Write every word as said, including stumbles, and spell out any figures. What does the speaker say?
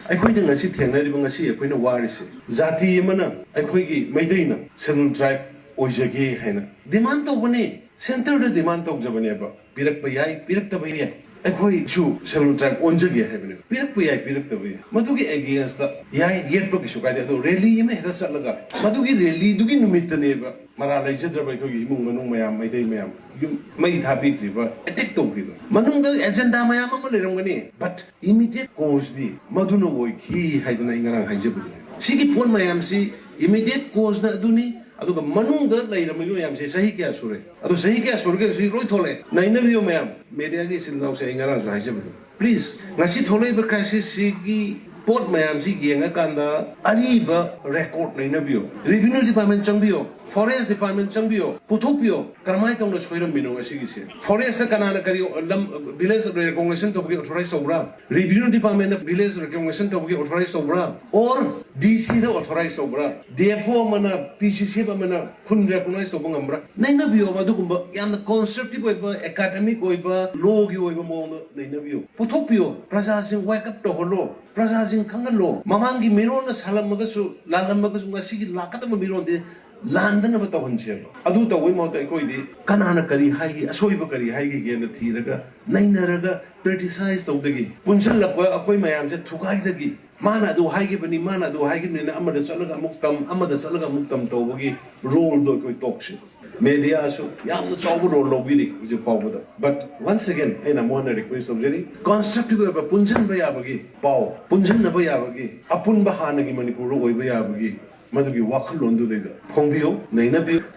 ꯑꯩꯈꯣꯏꯅ ꯉꯁꯤ ꯊꯦꯡꯅꯔꯤꯕ, ꯉꯁꯤ ꯑꯩꯈꯣꯏꯅ ꯋꯥꯔꯤꯁꯦ, ꯖꯥꯇꯤ ꯑꯃꯅ, ꯑꯩꯈꯣꯏꯒꯤ ꯃꯩꯇꯩꯅ Scheduled Tribe ꯑꯣꯏꯖꯒꯦ ꯍꯥꯏꯅ demand ꯇꯧꯕꯅꯤ, centreꯗ demand ꯇꯧꯖꯕꯅꯦꯕ, ꯄꯤꯔꯛꯄ ꯌꯥꯏ, ꯄꯤꯔꯛꯇꯕ ꯌꯥꯏ, ꯑꯩꯈꯣꯏꯁꯨ Scheduled Tribe ꯑꯣꯟꯖꯒꯦ ꯍꯥꯏꯕꯅꯦꯕ, ꯄꯤꯔꯛꯄ ꯌꯥꯏ, ꯄꯤꯔꯛꯇꯕ ꯌꯥꯏ, ꯃꯗꯨꯒꯤ againstꯗ ꯌꯥꯏ, ꯌꯦꯠꯄ ꯀꯩꯁꯨ ꯀꯥꯏꯗꯦ꯫ ꯑꯗꯣ rally ꯑꯃ ꯍꯦꯛꯇ ꯆꯠꯂꯒ ꯃꯗꯨꯒꯤ rallyꯗꯨꯒꯤ ꯅꯨꯃꯤꯠꯇꯅꯦꯕ ꯃꯔꯥ ꯂꯩꯖꯗ꯭ꯔꯕ ꯑꯩꯈꯣꯏꯒꯤ ꯏꯃꯨꯡ ꯃꯅꯨꯡ ꯃꯌꯥꯝ, ꯃꯩꯇꯩ ꯃꯌꯥꯝ, ꯌꯨꯝ ꯃꯩ ꯊꯥꯕꯤꯈ꯭ꯔꯤꯕ, attack ꯇꯧꯈ꯭ꯔꯤꯗꯣ꯫ ꯃꯅꯨꯡꯗ agenda ꯃꯌꯥꯝ ꯑꯃ ꯂꯩꯔꯝꯒꯅꯤ, but immediate causeꯗꯤ ꯃꯗꯨꯅ ꯑꯣꯏꯈꯤ ꯍꯥꯏꯗꯅ ꯑꯩ ꯉꯔꯥꯡ ꯍꯥꯏꯖꯕꯗꯨꯅꯤ꯫ ꯁꯤꯒꯤ ꯄꯣꯠ ꯃꯌꯥꯝꯁꯤ immediate causeꯅ ꯑꯗꯨꯅꯤ, ꯑꯗꯨꯒ ꯃꯅꯨꯡꯗ ꯂꯩꯔꯝꯃꯤꯕ ꯃꯌꯥꯝꯁꯤ ꯆꯍꯤ ꯀꯌꯥ ꯁꯨꯔꯦ? ꯑꯗꯣ ꯆꯍꯤ ꯀꯌꯥ ꯁꯨꯔꯒꯦ? ꯍꯧꯖꯤꯛ ꯂꯣꯏ ꯊꯣꯛꯂꯛꯑꯦ꯫ ꯅꯩꯅꯕꯤꯌꯨ ꯃꯌꯥꯝ, mediaꯒꯤ ꯏꯆꯤꯜ ꯏꯅꯥꯎꯁꯦ ꯑꯩ ꯉꯔꯥꯡꯁꯨ ꯍꯥꯏꯖꯕꯗꯣ꯫ Please, ꯉꯁꯤ ꯊꯣꯛꯂꯛꯏꯕ crisisꯁꯤꯒꯤ ꯄꯣꯠ ꯃꯌꯥꯝꯁꯤ ꯌꯦꯡꯉꯀꯥꯟꯗ ꯑꯔꯤꯕ record ꯅꯩꯅꯕꯤꯌꯨ꯫ Revenue Department ꯆꯪꯕꯤꯌꯨ, Forest Department ꯆꯪꯕꯤꯌꯨ, ꯄꯨꯊꯣꯛꯄꯤꯌꯨ꯫ ꯀꯔꯝꯍꯥꯏꯅ ꯇꯧꯅ ꯁꯣꯏꯔꯝꯃꯤꯅꯣ ꯉꯁꯤꯒꯤꯁꯦ? Forestꯇ ꯀꯅꯥꯅ ꯀꯔꯤ ꯂꯝ, village recognition ꯇꯧꯕꯒꯤ authorize ꯇꯧꯕ꯭ꯔꯥ? Revenue Departmentꯅ village recognition ꯇꯧꯕꯒꯤ authorize ꯇꯧꯕ꯭ꯔꯥ? Or DCꯗ authorize ꯇꯧꯕ꯭ꯔꯥ? DFO ꯑꯃꯅ, PCCF ꯑꯃꯅ ꯈꯨꯟ recognize ꯇꯧꯕ ꯉꯝꯕ꯭ꯔꯥ? ꯅꯩꯅꯕꯤꯌꯣꯕ꯫ ꯑꯗꯨꯒꯨꯝꯕ ꯌꯥꯝꯅ constructive ꯑꯣꯏꯕ, academic ꯑꯣꯏꯕ, lawꯒꯤ ꯑꯣꯏꯕ ꯃꯑꯣꯡꯗ ꯅꯩꯅꯕꯤꯌꯨ꯫ ꯄꯨꯊꯣꯛꯄꯤꯌꯨ꯫ ꯄ꯭ꯔꯖꯥꯁꯤꯡ wake up ꯇꯧꯍꯜꯂꯣ꯫ ꯄ꯭ꯔꯖꯥꯁꯤꯡ ꯈꯪꯍꯜꯂꯣ꯫ ꯃꯃꯥꯡꯒꯤ ꯃꯤꯔꯣꯜꯅ ꯁꯥꯜꯂꯝꯃꯒꯁꯨ, ꯂꯥꯜꯂꯝꯃꯒꯁꯨ, ꯉꯁꯤꯒꯤ ꯂꯥꯛꯀꯗꯕ ꯃꯤꯔꯣꯜꯗꯤ ꯂꯥꯟꯗꯅꯕ ꯇꯧꯍꯟꯁꯦꯕ꯫ ꯑꯗꯨ ꯇꯧꯕꯩ ꯃꯍꯨꯠꯇ ꯑꯩꯈꯣꯏꯗꯤ ꯀꯅꯥꯅ ꯀꯔꯤ ꯍꯥꯏꯒꯦ, ꯑꯁꯣꯏꯕ ꯀꯔꯤ ꯍꯥꯏꯈꯤꯒꯦꯅ ꯊꯤꯔꯒ, ꯅꯩꯅꯔꯒ, criticize ꯇꯧꯗꯒꯤ, ꯄꯨꯟꯁꯤꯜꯂꯛꯄ ꯑꯩꯈꯣꯏ ꯃꯌꯥꯝꯁꯦ ꯊꯨꯒꯥꯏꯗꯒꯤ, ꯃꯥꯅ ꯑꯗꯨ ꯍꯥꯏꯈꯤꯕꯅꯤ, ꯃꯥꯅ ꯑꯗꯨ ꯍꯥꯏꯈꯤꯕꯅꯤꯅ ꯑꯃꯗ ꯆꯠꯂꯒ ꯑꯃꯨꯛ ꯇꯝ, ꯑꯃꯗ ꯆꯠꯂꯒ ꯑꯃꯨꯛ ꯇꯝ ꯇꯧꯕꯒꯤ roleꯗꯣ ꯑꯩꯈꯣꯏ ꯇꯣꯛꯁꯦ꯫ Mediaꯁꯨ ꯌꯥꯝꯅ ꯆꯥꯎꯕ role ꯂꯧꯕꯤꯔꯤ ꯍꯧꯖꯤꯛ ꯐꯥꯎꯕꯗ꯫ But once again, ꯑꯩꯅ ꯑꯃꯨꯛ ꯍꯟꯅ request ꯇꯧꯖꯔꯤ, constructive ꯑꯣꯏꯕ ꯄꯨꯟꯁꯤꯟꯕ ꯌꯥꯕꯒꯤ ꯄꯥꯎ, ꯄꯨꯟꯁꯤꯟꯅꯕ ꯌꯥꯕꯒꯤ, ꯑꯄꯨꯟꯕ ꯍꯥꯟꯅꯒꯤ ꯃꯅꯤꯄꯨꯔꯗ ꯑꯣꯏꯕ ꯌꯥꯕꯒꯤ ꯃꯗꯨꯒꯤ ꯋꯥꯈꯜꯂꯣꯟꯗꯨꯗꯩꯗ ꯐꯣꯡꯕꯤꯌꯨ, ꯅꯩꯅꯕꯤꯌꯨ꯫